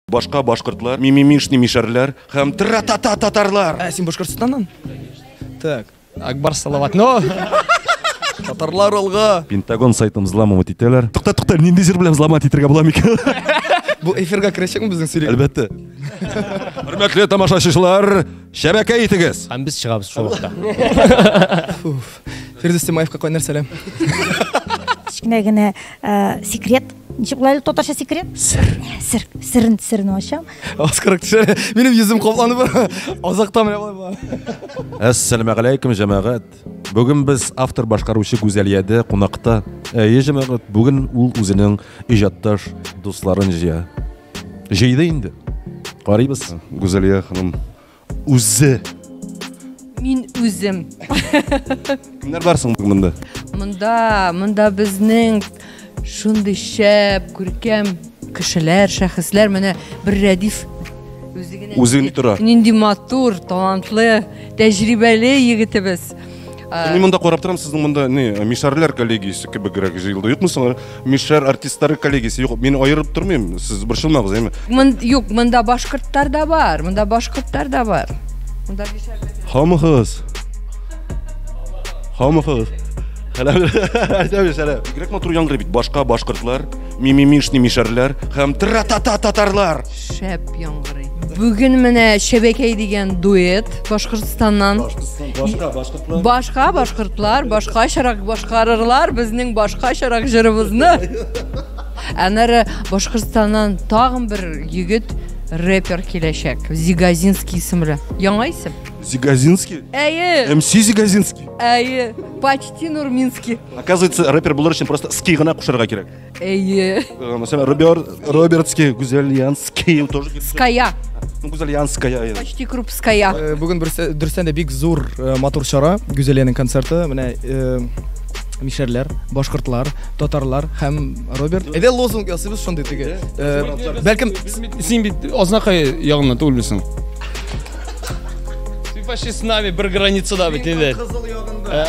Башка башкортлар, мимимишный мишәрләр һәм тра-та-та татарлар. Ә, син Башкортстаннан? Так. Акбар Салават. Но! Татарлар алга. Пентагон сайтын взламывать итәләр. Тукта, тукта, нинди җыр белән взломать итәргә була микән? Бу эфирга керәчәкме безнең сөйләм? Әлбәттә. Хөрмәтле тамашачылар, шәбәкә итегез. Һәм без чыгабыз шул вакытта. Фирдүс Тимаевка кайнар сәлам. Кечкенә генә э, секрет. Ничек була әле татарча секрет? Сер. Сер. Серен, серен ачам. Аскарак төшә. Минем йөзем капланып бара. Азакта менә болай була. Әссәламәгаләйкүм, җәмәгать. Бүген без автор башкаручы Гүзәлиядә кунакта. Әйе, җәмәгать, бүген ул үзенең иҗатташ дусларын җыя. Җыйды инде. Карыйбыз. Гүзәлия ханым үзе. Мин үзем. Кемнәр бар соң бүген монда? Монда, монда безнең шундый шәп, күркәм кешеләр, шәхесләр. Менә бер Рәдиф үзе генә. Үзе генә тора. Нинди матур, талантлы, тәҗрибәле егетебез. Мин монда карап торам, сезнең монда не, мишәрләр коллегиясе кебегрәк җыелды. Юкмы соң? Мишәр артистлары коллегиясе. Юк, мин аерып тормыйм. Сез борчылмагыз, әйме? Мон, юк, монда башкортлар да бар. Монда башкортлар да бар. Монда мишәрләр. Һаумыгыз. Һаумыгыз. Сәлам, сәлам. Бигрәк матур яңгырый бит. Башка башкортлар, мимимишный мишәрләр һәм тра-та-та татарлар. Шәп яңгырый. Бүген менә Шәбәкәй дигән дуэт Башкортстаннан. Башка башкортлар. Башка башкортлар башкачарак башкарырлар безнең башкачарак җырыбызны. Аннары Башкортстаннан тагын бер егет рэпер киләчәк. Зигазинский исемле. Яңа исем. Зигазинский? Әйе. МС Зигазинский. Әйе. Почти Нурминский. Оказывается, рэпер булыр өчен просто ски гына кушарга кирәк. Әйе. Мәсәлән, Роберт, Робертский, Гүзәльянский тоже. Ская. Ну, Гүзәльянская. Почти Крупская. Бүген дөрестән дә бик зур матур чара, Гүзәлиянең концерты. Менә мишәрләр, башкортлар, татарлар һәм Роберт. Әйдә лозунг ясыйбыз шундый теге. Бәлкем син бит Азнакай ягыннан түгелмесең? Ты почти с нами бер границада бит инде. Кызыл ягында.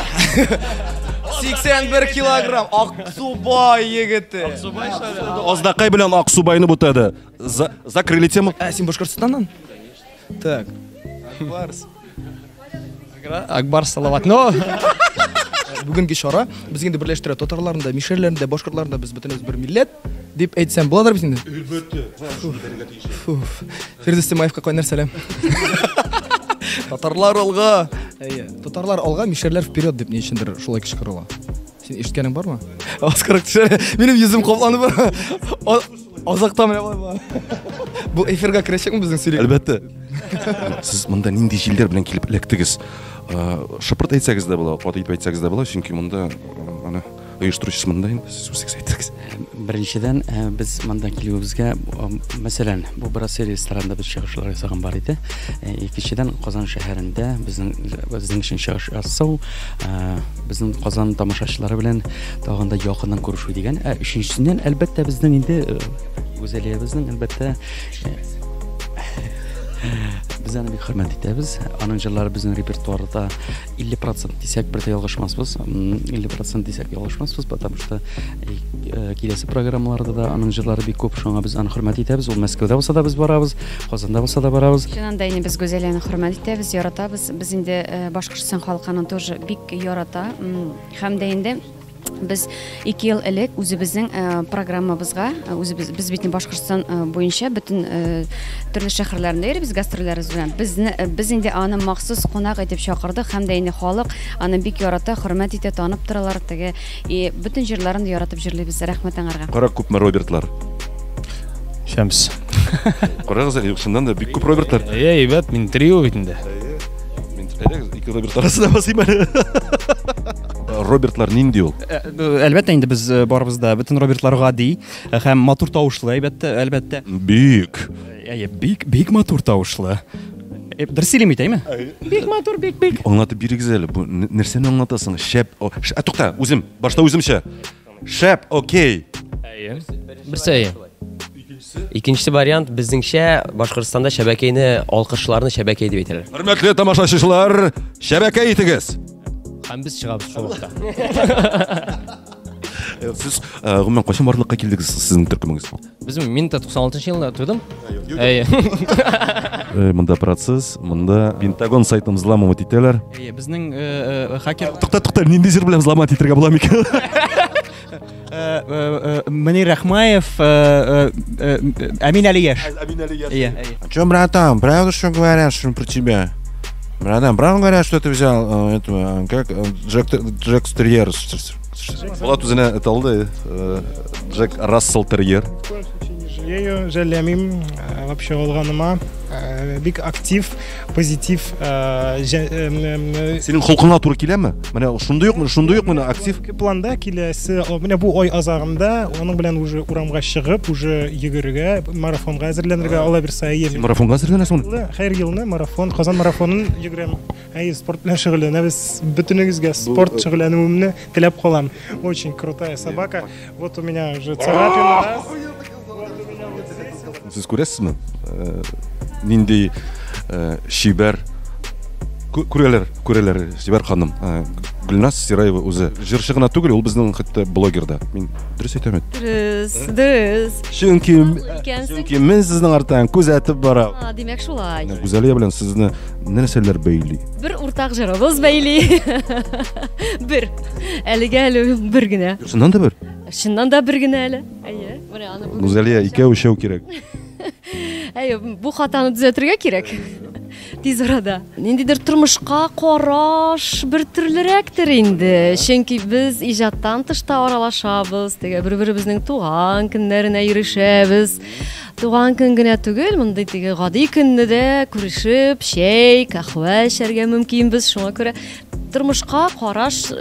81 килограмм Аксубай егете. Аксубай шәле. Азнакай белән Аксубайны бутады. Закрыли тему. Ә син Башкортстаннан? Так. Акбарс. Акбар Салават. Но бүгенге чара безгә инде берләштерә татарларны да, мишәрләрне дә, башкортларны да, без бөтенебез бер милләт дип әйтсәм буладыр бит инде. Әлбәттә. Фирдүс Тимаевка кайнар сәлам. Татарлар алга. Әйе, татарлар алга, мишәрләр вперед дип ни өчендер шулай кычкырыла. Син ишеткәнең бармы? Аскарак төшә. Минем йөзем капланып бара. Азакта менә болай була. Бу эфирга керәчәкме безнең сөйләм? Әлбәттә. Сез монда нинди җилләр белән килеп эләктегез? Шыпырт әйтсәгез дә була, каты итеп әйтсәгез дә була, чөнки монда аны оештыручысы монда инде, сез үзегез әйтегез. Беренчедән, без монда килүебезгә, мәсәлән, бу Брасилия ресторанында без чыгышлар ясаган бар иде. Икенчедән, Казан шәһәрендә безнең безнең өчен чыгыш ясау, безнең Казан тамашачылары белән тагын да якыннан күрешү дигән. Ә өченчесеннән, әлбәттә, безнең инде Гүзәлиябезнең, әлбәттә, без аны бик хөрмәт итәбез. Аның җырлары безнең репертуарда 50% дисәк, бер дә ялгышмасбыз. 50% дисәк ялгышмасбыз, потому что киләсе программаларда да аның җырлары бик күп, шуңа без аны хөрмәт итәбез. Ул Мәскәүдә булса да без барабыз, Казанда булса да барабыз. Чыннан да инде без Гүзәлияне хөрмәт итәбез, яратабыз. Без инде Башкортстан халкы аны тоже бик ярата. Һәм дә инде без 2 ел элек үзебезнең программабызга, үзебез, без бит Башкортстан буенча бөтен төрле шәһәрләрендә йөрибез гастрольләребез белән. Безне, без инде аны махсус кунак итеп чакырдык һәм дә инде халык аны бик ярата, хөрмәт итә, танып торалар теге. И бөтен җырларын да яратып җырлыйбыз. Рәхмәт аңарга. Кара күпме Робертлар? Шәмс. Карагыз әле, юк, чыннан да бик күп Робертлар. Әйе, әйбәт, мин трио бит инде. Мин әйдәгез, ике Роберт арасына басыйм әле. Робертлар нинди ул? Әлбәттә инде без барыбыз да бөтен Робертлар гади һәм матур тавышлы, әлбәттә, әлбәттә. Бик. Әйе, бик, бик матур тавышлы. Дөрес сөйлим бит, әйме? Бик матур, бик, бик. Аңлатып бирегез әле, бу нәрсәне аңлатасың? Шәп, о, ш, тукта, үзем, башта үземчә. Шәп, окей. Әйе. Берсе әйе. Икенче вариант, безнеңчә Башкортстанда шәбәкәйне, алкышларны шәбәкәй дип әйтәләр. Хөрмәтле тамашачылар, шәбәкәй итегез. Һәм без чыгабыз шул вакытта. Сез гомумән кайчан барлыкка килдегез сезнең төркемегез? Без мин 96 елында тудым. Әйе. Монда процесс, монда Пентагон сайтын взламывать итәләр. Әйе, безнең хакер Тукта, тукта, нинди җыр белән взломать итәргә була микән? Мөнир Рахмаев, Әмин Алияш. Әмин Алияш. Әйе. Че, братан, правда, что говорят, что про тебя? Братан, правда говорят, что ты взял этого, как Джек Терьер? Булат үзенә эт алды, Джек Рассел Терьер. Ни в коем случае не жалею, жәлләмим вообще алганыма. Бик актив, позитив. Синең холкыңа туры киләме? Менә шундый ук, шундый ук менә актив. Планда киләсе, менә бу ай азагында аның белән уже урамга чыгып, уже йөгерергә, марафонга әзерләнергә, Алла бирсә, әйе. Син марафонга әзерләнәсеңме? Һәр елны марафон, Казан марафонын йөгерәм. Әйе, спорт белән шөгыльләнәбез. Бөтенегезгә спорт шөгыльләнүемне теләп калам. Очень крутая собака. Вот у меня уже царапина. Раз. Сез күрәсезме? Нинди чибәр күрәләр, күрәләр, чибәр ханым. Гөлназ Сираева үзе җырчы гына түгел, ул безнең хәтта блогер да. Мин дөрес әйтәм бит? Дөрес, дөрес. Чөнки чөнки мин сезнең арттан күзәтеп барам. А, димәк шулай. Гүзәлия белән сезне нәрсәләр бәйли? Бер уртак җырыбыз бәйли. Бер. Әлегә әле бер генә. Чыннан да бер? Чыннан да бер генә әле. Әйе. Менә аны бүген. Гүзәлия, икәү өчәү кирәк. Әйе, бу хатаны төзәтергә кирәк. Тиз арада. Ниндидер тормышка караш бер төрлерәктер инде. Чөнки без иҗаттан тыш та аралашабыз, теге бер-беребезнең туган көннәренә йөрешәбез. Туган көн генә түгел, мондый теге гади көнне дә күрешеп, чәй, каһвә эчәргә мөмкинбез. Шуңа күрә тормышка караш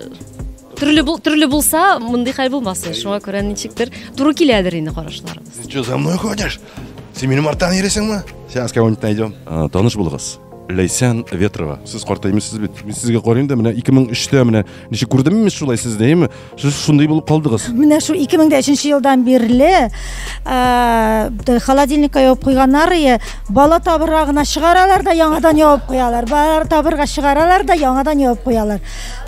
төрле бул, төрле булса, мондый хәл булмас. Шуңа күрә ничектер туры киләдер инде карашларыбыз. Ты что, за мной ходишь? Син минем арттан йөрисеңме? Сейчас кого-нибудь найдем. Таныш булыгыз. Ләйсән Ветрова. Сез картаймыйсыз бит. Мин сезгә карыйм да, менә 2003-тә менә ничек күрдем мин шулай сезне, әйеме? Сез шундый булып калдыгыз. Менә шул 2003 елдан бирле холодильникка ябып куйганнар ие, бала табырга гына чыгаралар да яңадан ябып куялар. Бала табырга чыгаралар да яңадан ябып куялар.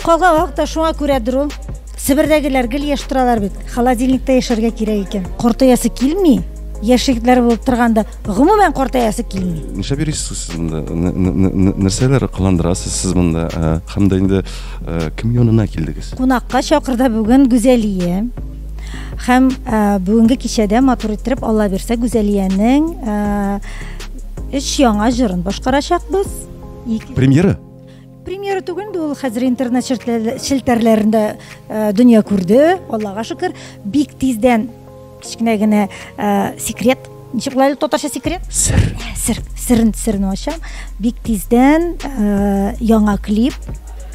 Калган вакытта шуңа күрәдер ул. Себердәгеләр гел яшь торалар бит. Холодильникта яшәргә кирәк икән. Картаясы килми. Яшь егетләр булып торганда, гомумән картаясы килми. Нишләп йөрисез сез монда? Нәрсәләр кыландырасыз сез монда? Һәм дә инде кем янына килдегез? Кунакка чакырды бүген Гүзәлия. Һәм бүгенге кичәдә матур иттереп, Алла бирсә, Гүзәлиянең өч яңа җырын башкарачакбыз. Премьера? Премьера түгел инде ул, хәзер интернет челтәрләрендә дөнья күрде, Аллага шөкер. Бик тиздән кечкенә генә секрет. Ничек була әле татарча секрет? Сер. Сер. Серен, серне ачам. Бик тиздән яңа клип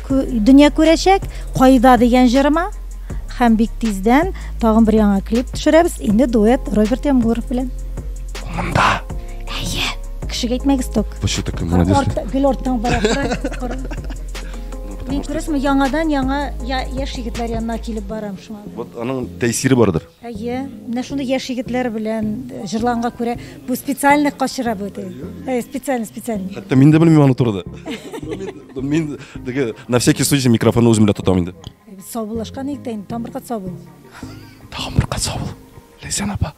дөнья күрәчәк. Кайда дигән җырыма. Һәм бик тиздән тагын бер яңа клип төшерәбез. Инде дуэт Роберт Ямгуров белән. Монда. Әйе. Кешегә әйтмәгез ток. Вообще такой молодец. Гел арттан бара. Мин күрәсеңме, яңадан яңа яшь егетләр янына килеп барам шуңа. Вот аның тәэсире бардыр. Әйе, менә шундый яшь егетләр белән җырланга күрә бу специально качыра бу. Әйе, специально, специально. Хәтта мин дә белмим аны турыда. Мин теге на всякий случай микрофонны үзем белән тотам инде. Саубуллашкан идек тә инде, тагын бер кат сау бул. Тагын бер кат сау бул. Ләйсән апа.